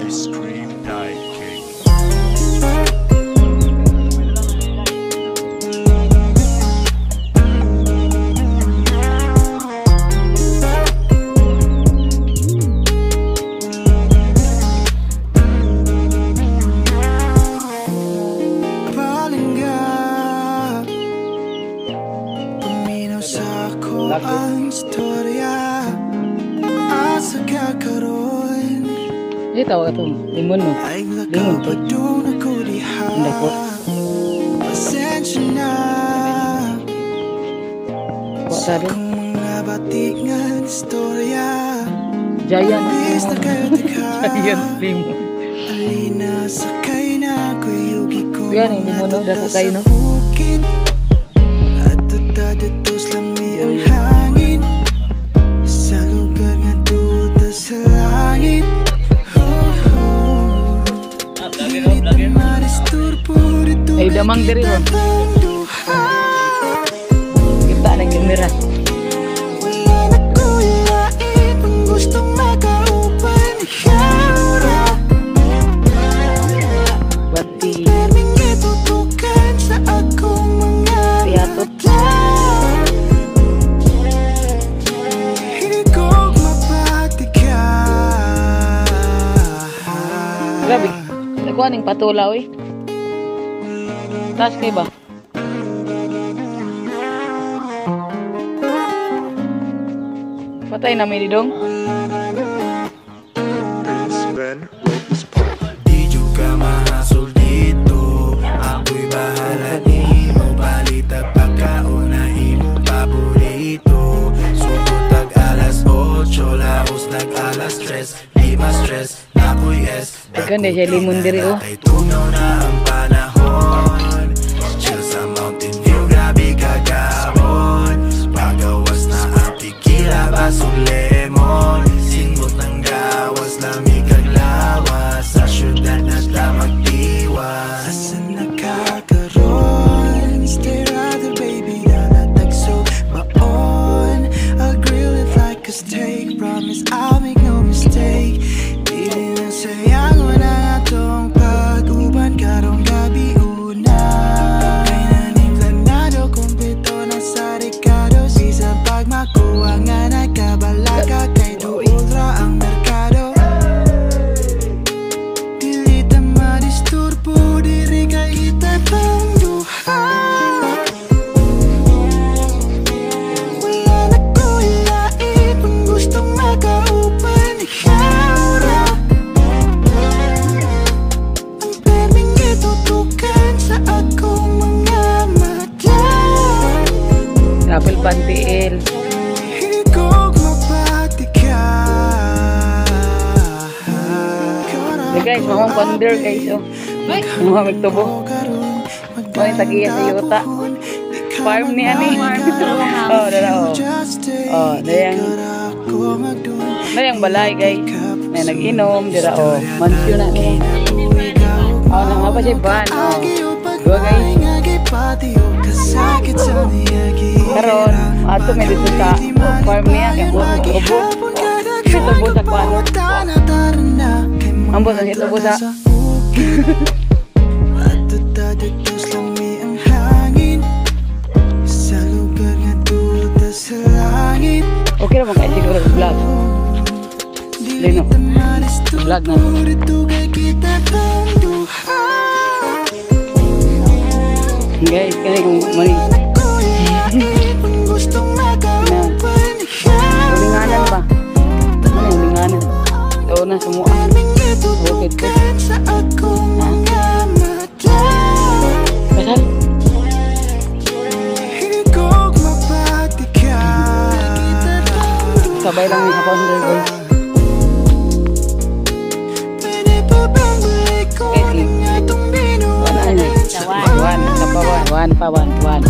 Ice cream diet cake. Palingga. Paminaw sa ako ang istorya. Asa ka karon? Eh, tawag ito. Limon, no? Ay Limon. lakaw pa doon ako diha. Hindi po. Pasensya na Kuha sa ta rin. Akong mga batingan istorya. Giant Bis na lemon. kayo tika. Giant lemon. Alina, sakay na ako'y yugi ko. Yan, eh, limon, no? Dako kayo, no? Sa bukid. At tatados lami ang hangin sa lugar nga duta sa langit. Oh. Dili ta madisturbo dito Ay, kay damang diri, kita oh. tang duha. Kita ng kamera. Wala na ko'y lain pang gustong makauban. Ikaw ra. Bati. Perming itutukan sa akong mga Piatot. Mata. Higog mapati ka. Grabe. Nakuha ning patula, oy. Taas kay ba? Patay na may didong. Prince Ben wrote this poem. Di jud ka mahasol dito. Ako'y bahala nimo. Balitag pagkaon na imong paborito. Sugod tag alas 8, laos nag alas 3. Di ma-stress, nako'y S. Daghan siya limon diri, oh. Kay tugnaw na ang panahon. Chill sa Mountain View, grabe kagabon. Pagawas na ang tequila, basog lemon. Singot ng gawas, lamig kag lawas. Sa syudad na ta magtiwas. Asa na ka karon? Stay right there, baby, dalatag so baon. I'll grill it like a steak. Promise I'll make no mistake. Dili na sayang wala atong pag-uban karong gabi una. Kay naning planado, kumpleto na sa Ricardo. Bisan pag makuha nga nagkabalaka, kay duol ra ang merkado. Dili ta madisturbo diri kay kita tang duha. Wala na ko'y lain pang gustong makauban. Ikaw ra ang perming itutukan sa akong mga mata. Apple pantiil. Higog mapati ka. Hey guys, mamang ponder guys, oh. Mga magtubo. Mga tagiya sa yuta. Farm ni ani. Oh, dara oh. Oh, dayang balay guys. Na nag-inom dira oh. Mansyon na ni. Oh, nang pa siya ban. Oh. Duwa guys. Karon, ato may dito sa farm niya kay ubo. Ito sa kwan. Ambot ang ito sa At tatados lami ang hangin sa lugar nga duta sa langit. Okay naman kayo siguro vlog. Lino. Vlog na to. Dito kay kita tang duha. Guys, kani kung mani Ako'y lain pang gustong makauban. Ikaw ulinganan ba? Ano yung ulinganan? Ito na sumuha. Perming itutukan sa akong mga mata. Kasal? Higog mapati ka. Sabay lang ni sa founder guys. Pwede pa bang balik ko Guys, ang atong Wala na. binuhat sa One, sa pa one, one pa one, one.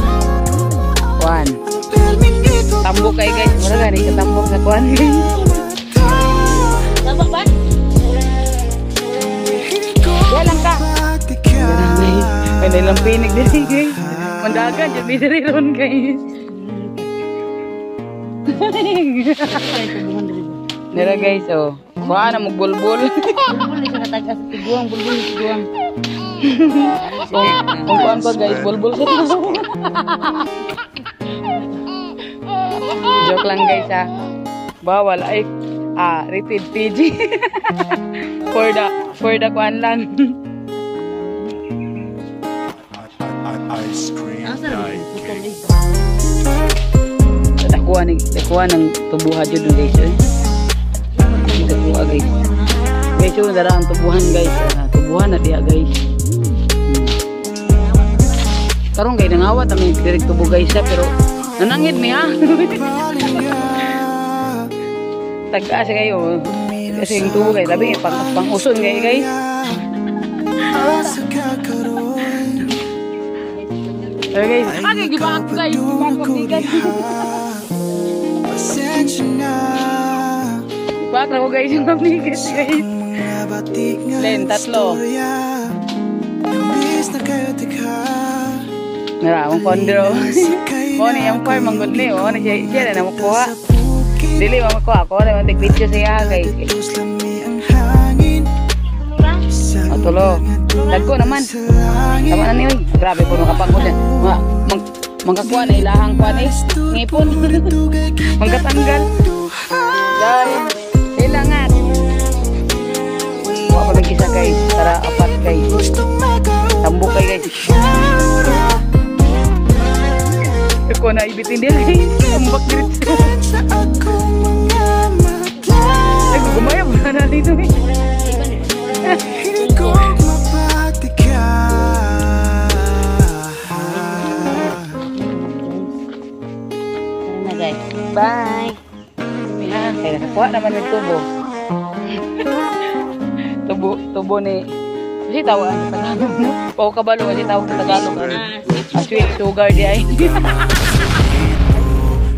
One. Perming itutukan Tambok kay guys, wala gani katambok sa kuan guys. Tama ba? Higog Wala lang ka. mapati ka. May nilang pinig diri guys. Mandagan jud mi diri ron guys. Nira guys oh. Kuha na magbulbul. Bulbul ni siya. Tagas tiguang, bulbul tiguang. Kung kuan pa, guys, bulbul sa tao. Joke lang, guys, ha. Bawal ay rated PG. For the kuan lang. Ice cream night cake. Nakuha ng tubuha jud, guys, eh. Nakuha, guys. Guys, yung dara ang tubuhan, guys. Ah, tubuhan na diha, guys. Karon kay nangawat kami direk tubo, guys, ha, pero nanangid mi, ha. Tag-as kayo. Kasi yung tubo kay labi pang pang-uson kay, guys. Asa ka karon? Pero guys, ay gibaak, guys, gibaak ko bigat. Pasensya na. Gibaak na ko, guys, yung bigat, guys. Mga batik nga Len, tatlo. Istorya. Imbis na kayo tigha. Nara, akong kondro. Mo ni yung farm ang gudli, oh, ni siya siya na makuha. Dili mo makuha ako, na man video siya, guys. Tus lami ang hangin. Sa Oh, tulo. Dagko naman. sa langit. Tama na niyo. Grabe po nakapagod na. Mga mang mangkakuha na ilahang kuan eh. Ngipon. Mangkatanggal. Guys, kailangan. Wa pa mig isa, guys. Tara, apat, guys. Tambok kay, guys. Ako na ibitin din guys. Tambak diretso. Sa akong mga mata. Ay, gumaya ba na dito eh. Hindi ko mapatika. Tara na, guys. Bye. Kaya nakakuha naman ng tubo. Tubo, tubo ni kasi tawag sa Tagalog, no? Pao kabalo kasi tawag sa Tagalog. Ano? Ah, sweet sugar di ay.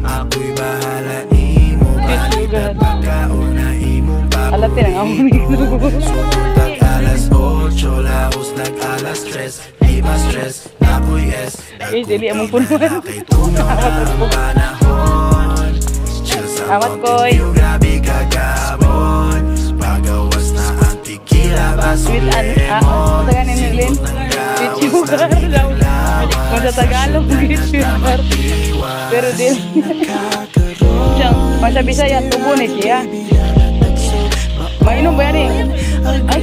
Ako'y bahala nimo. Sweet sugar. Pagkaon na imong Alatin ang amo ni. Sugod alas 8, laos nag alas 3. Di ba stress, nakoy S. Eh, dili among punuan. Kay tunaw na ang panahon. Chill sa Amat, Mountain koy. View, grabe kagabon. Pagawas na ang tequila, baso Sweet an ah, lemon. sa ganin ni Lynn. Sweet sugar daw. Kung sa Tagalog, sweet sugar. Pero din. Siyang, kung sa Bisaya, tubo ni siya. Mainom ba yan eh? Ay,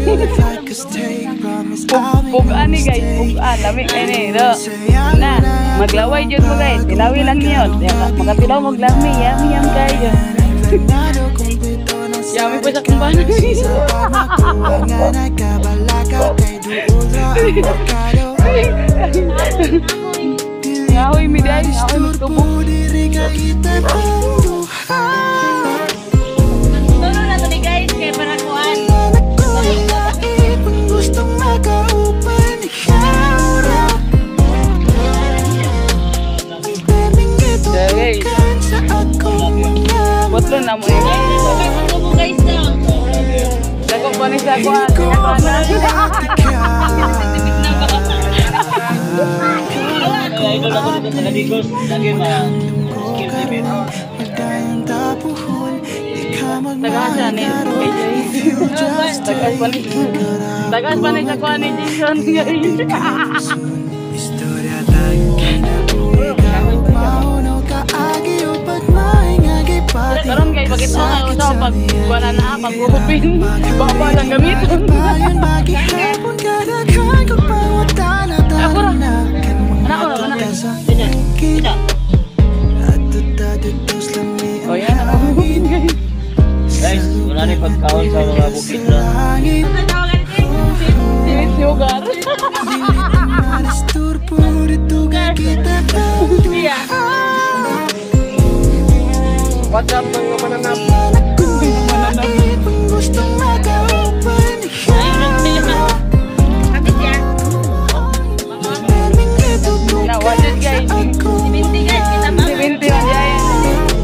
pugaan ni, guys, pugaan. Lami kayo ni. No. Na, maglaway dyan mo, guys. Tilawi lang yun. Makatilaw maglami. Yummy, yum kayo. Yummy po sa kumbana. Ngahoy mi dahil, ngahoy magtubo. Tulo na to ni guys kay para kuan. Gustong makaupan ikaw ra. So, guys, Sa akong mga Putlo na mo eh. Tubo, guys, no. Dako pa ni sa kuan. Kuan na. Idol ako dito sa Digos. Lagi ma skill limit. Tagasa ni kay Jay. Tagas pa ni. Tagas pa ni sa kuan ni Jason, guys. Istorya tag Mauno ka agi o pagmay nga gipati. Karon kay bakit nga usaw pag wala na pag uhupin. Baba lang gamiton. Bayan magihapon kadaghan kog pangutana. Ako ra. Na Ana ko ra ana. sa bukid. Adto ta dito sa lami Oh yan ang uhupin, guys. Guys, wala na yung pagkaon sa mga bukid na. Langit. Sweet sugar. Manisturbo dito kay kita. What's up, mga mananap? Gustong makaupan ikaw. Ate siya. Na watch it, guys. 70, guys, kita ba? 70 man jay.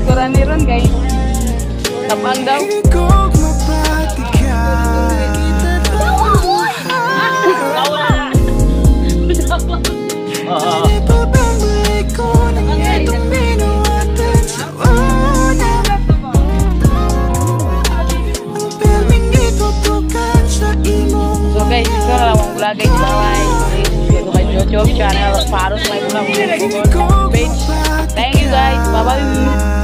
Kuran ni ron, guys. Tapang daw. Hindi ko mapatika. Di pa bang balik ko ng itong binuhatan sa una? Ang pirming itutukan sa imong channel. Follow my vlog page. Thank you, guys. Bye bye.